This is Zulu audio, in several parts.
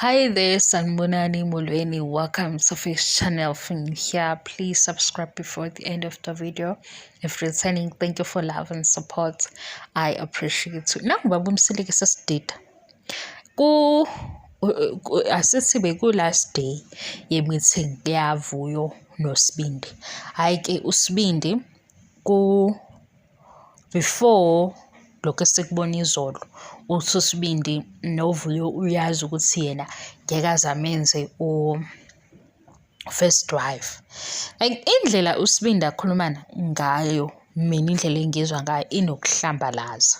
Hi there, Sanibonani Molweni. Welcome to Fish Channel from here. Please subscribe before the end of the video. If returning, thank you for love and support. I appreciate you. Nangu baba uMseleku sesidida. Ku asithi beku last day ye-meeting yaVuyo noSibindi. Hhayi ke uSibindi ku before lokhu esikubona izolo uthi uSibindi noVuyo uyazi ukuthi yena ngeke aze amenze u-first wife. Like indlela uSibindi akhuluma ngayo, mina indlela engizwa ngayo inokuhlambalaza.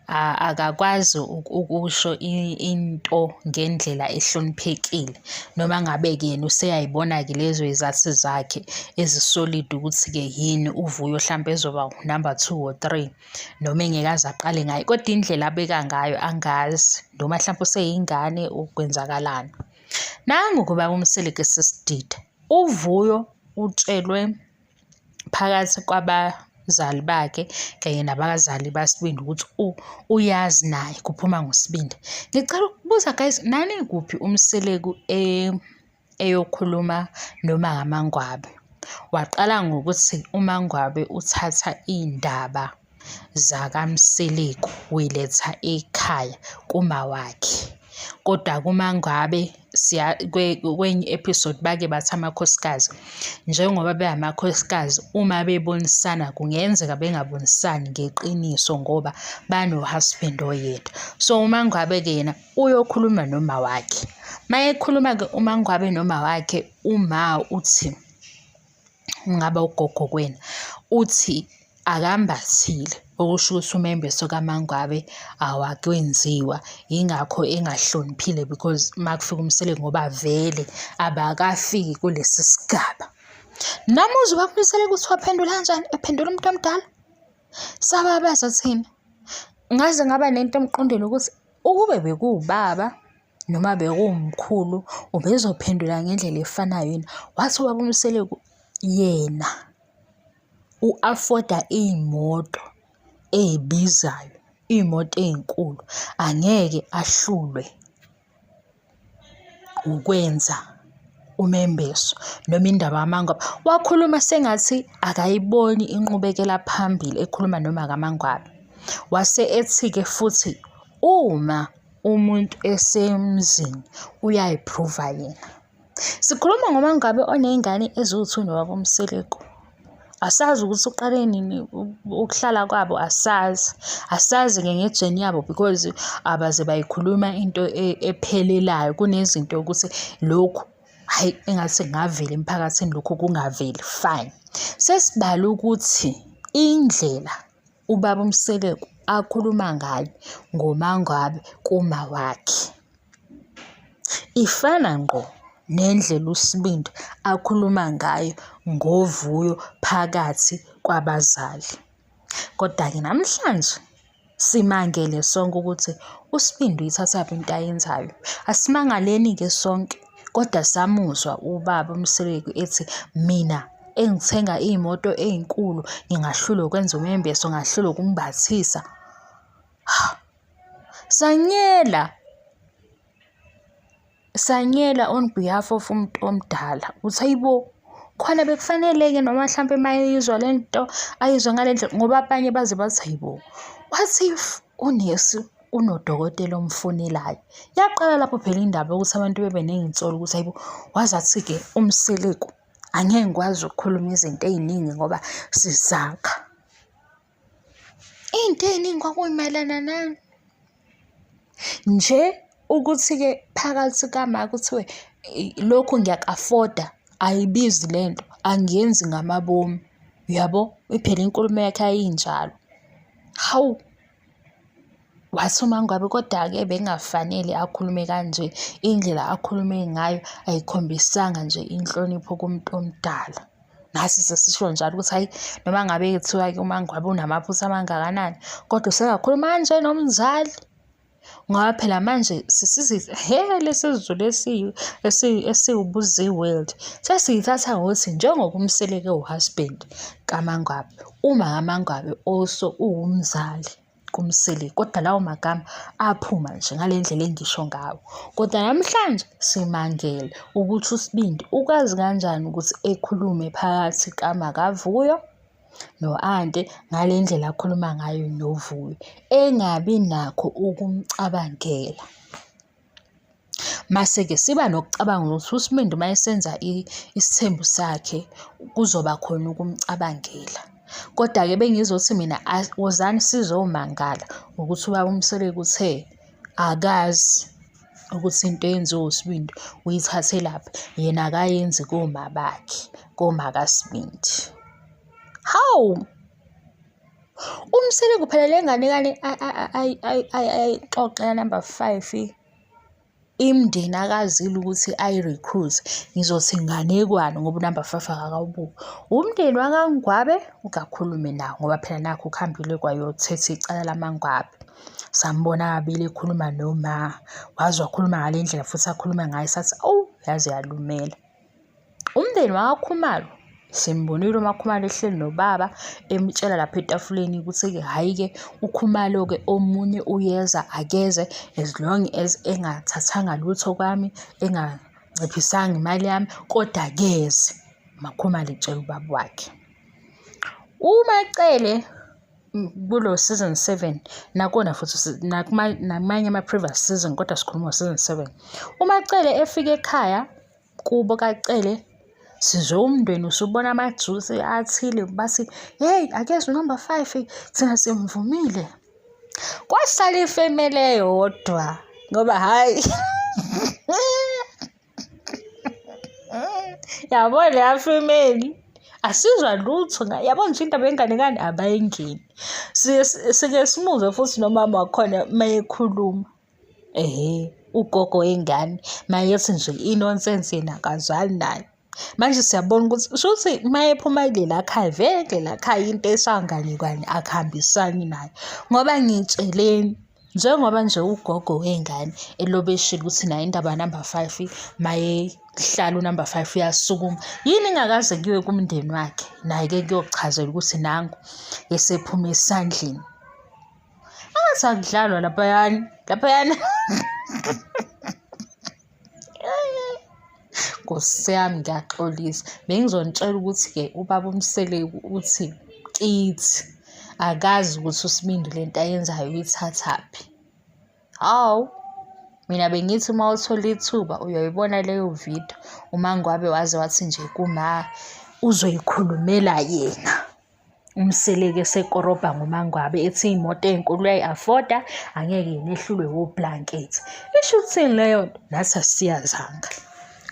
Akakwazi ukusho into ngendlela ehloniphekile noma ngabe-ke yena useyayibona-ke lezo y'zathu zakhe ezi-solid ukuthi-ke yini uVuyo hlampe ezoba number two or three noma engeke aze aqale ngaye, kodwa indlela abeka ngayo angazi noma hlampe useyingane kwenzakalani. Nangu-ke ubaba uMseleku esesidida, uVuyo utshelwe phakathi kwabazali bakhe kanye nabazali baSibindi ukuthi uyazi naye kuphuma ngoSibindi. Ngicela ukubuza guys, nani kuphi uMseleku eyokhuluma noma ngaMaNgwabe? Waqala ngokuthi uMaNgwabe uthatha iy'ndaba zakaMseleku uyiletha ekhaya kumawakhe. Kodwa kuMaNgwabe kwenye i-episode bake bathi amakhosikazi njengoba bengamakhosikazi uma bebonisana kungenzeka bengabonisani ngeqiniso ngoba bano-husband oyedwa. So uMaNgwabe-ke yena uyokhuluma noma wakhe. Uma ekhuluma-ke uMaNgwabe noma wakhe, uma uthi ungaba ugogo kuwena, uthi akambathile okusho ukuthi umembeso kaMaNgwabe awakwenziwa, yingakho engahloniphile because uma kufika uMseleku ngoba vele abakafiki kulesi sigaba. Namuzwa ubaba uMseleku ukuthi waphendula kanjani, ephendula umuntu omdala? Sababaza thina. Ngaze ngaba nento emqondweni ukuthi ukube bekuwubaba noma bekuwumkhulu ubezophendula ngendlela efanayo yini. Wathi ubaba uMseleku yena u-afoda iy'moto ey'bizayo, iy'moto ey'nkulu, angeke ahlulwe ukwenza umembeso noma indaba kaMangwabe. Wakhuluma sengathi akayiboni inqubekela phambili ekhuluma noma kaMangwabe. Wase ethi-ke futhi uma umuntu esemzini uyayiphruva yena. Sikhuluma ngoMangwabe oney'ngane eziwu-two nobaba uMseleku. Asazi ukuthi uqale nini ukuhlala kwabo asazi. Asazi-ke ngejeni yabo because abaze bayikhuluma into ephelelayo. Kunezinto ukuthi lokhu hhayi engathi kungavela emphakathini lokhu kungaveli fine. Sesibala ukuthi indlela ubaba uMseleku akhuluma ngayo ngoMangwabe kuma wakhe. Ifana ngqo nendlela uSibindi akhuluma ngayo ngoVuyo phakathi kwabazali. Kodwa-ke namhlanje simangele sonke ukuthi uSibindi uyithathaphi into ayenzayo. Asimangaleni-ke sonke kodwa samuzwa ubaba uMseleku ethi mina engithenga iy'moto ey'nkulu ngingahlulwa ukwenza umembeso, ngahlulwa ukumbathisa. Sanyela, sanyela on behalf of umuntu omdala ukuthi hayi bo, khona bekufanele-ke noma hlampe uma eyizwa le nto ayizwe ngale ndlela ngoba abanye baze bathi hayi bo, what if unesi unodokotela omfonelayo? Yaqala lapho phela indaba yokuthi abantu bebe ney'nsolo ukuthi hayi bo, waze athi-ke uMseleku angeke ngikwazi ukukhuluma izinto ey'ningi ngoba sizakha. Iy'nto ey'ningi kwakuyimayelana nani. Nje ukuthi-ke phakathi kama kuthiwe lokhu ngiyaku-afoda, ayibizi le nto, angiyenzi ngamabomu, uyabo? Phela inkulumo yakhe yayinjalo. Hawu, wathi uMaNgwabe koda-ke bekungafanele akhulume kanje, indlela akhulume ngayo ayikhombisanga nje inhlonipho kumuntu omdala. Nathi sesisho njalo ukuthi hhayi noma ngabe kuthiwa-ke uMaNgwabe unamaphutha amangakanani kodwa usengakhuluma kanje nomzali. Ngoba phela manje he lesi siZulu esiwubuzi-world sesiyithatha ngokuthi njengoba uMseleku ewu-husband kaMaNgwabe, uma kaMaNgwabe also uwumzali. kuMseleku, kodwa lawo magama aphuma nje ngale ndlela engisho ngawo. Kodwa namhlanje simangele ukuthi uSibindi ukwazi kanjani ukuthi ekhulume phakathi kaMakavuyo no-anti ngale ndlela akhuluma ngayo noVuyo, engabi nakho ukumcabangela. Mase-ke siba nokucabanga ukuthi uSibindi uma esenza isithembu sakhe kuzoba khona ukumcabangela. Koda-ke bengizothi mina wozani sizomangala ukuthi ubaba uMseleku uthe akazi ukuthi into eyenziwe uSibindi uyithathelaphi, yena akayenzi koma bakhe, koma kaSibindi. Hawu! UMseleku phela le nganekwane ayixoxe ya-number 5 imndeni akazile ukuthi ayi-recruit ngizothi inganekwane ngoba unumber 5 akakawubuki. Umndeni wakaNgwabe ukakhulume nawo ngoba phela nakhu kuhambile kwayothetha icala lamaNgwabe. Sambona kabili ekhuluma noma waze wakhuluma ngale ndlela futhi akhuluma ngayo sathi awu yaze yalumela. Umndeni wakwaKhumalo simbonile uMaKhumalo ehleli nobaba emtshela lapha etafuleni ukuthi-ke hhayi-ke uKhumalo-ke omunye uyeza akeze as long as engathathanga lutho kwami, enganciphisanga imali yami kodwa akeze. UMaKhumalo etshela ubaba wakhe. UMaCele kulo season 7 nakona futhi nakumanye ama-previous season kodwa sikhuluma ngo-season 7. UMaCele efika ekhaya kubo kaCele sizwe umndeni usubona amajusi athile bathi hey akeze unumber 5 thina simvumile kwasala ifemeli eyodwa ngoba hhayi yabo leya femeli asizwa lutho yabo nje indaba yenganekane abayingeni sike simuzwe futhi nomama wakhona uma ekhuluma Ehhe, ugogo wengane mayethi nje i-nonsense yena akazwani nayo. Manje siyabona ukuthi shuthi uma ephuma kulela khaya vele kulela khaya into esanganekwane akuhambisani nayo. Ngoba ngitsheleni njengoba nje ugogo wengane elobe eshilo ukuthi naye indaba number 5 mayehlala unumber 5 uyasukuma. Yini ingakaze kuyiwe kumndeni wakhe naye-ke kuyochazela ukuthi nangu esephuma esandleni. Angathi akudlalwa laphayana, laphayana. Nkosi yami ngiyaxolisa. Bengizonitshela ukuthi-ke ubaba uMseleku uthi kithi akazi ukuthi uSibindi le nto ayenzayo uyithathaphi. Hawu, mina bengithi uma uthola ithuba uyoyibona leyo video uMaNgwabe waze wathi nje kuma uzoyikhulumela yena. UMseleku esekorobha ngoMaNgwabe ethi iy'moto ey'nkulu uyayi-afoda angeke yena ehlulwe woblankethi. Isho ukuthini leyo nto? Nathi asiyazanga.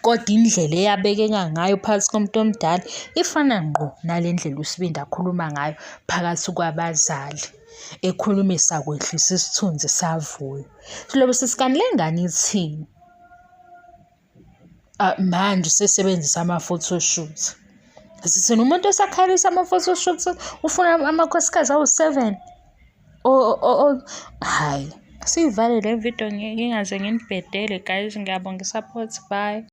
Kodwa indlela eyabekeka ngayo phakathi komuntu omdala ifana ngqo nale ndlela uSibindi akhuluma ngayo phakathi kwabazali. Ekhuluma esakwehlisa isithunzi savuyo. Silobe sithi kanti le ngane ithini? Ah, manje usesebenzisa ama-photoshoot. Sithini umuntu osakhalisa ama-photoshoot ufuna amakhosikazi awu-7. Oh, hhayi. Siyivale le video ngingaze nginibhedele guys. Ngiyabonga i-support. Bye.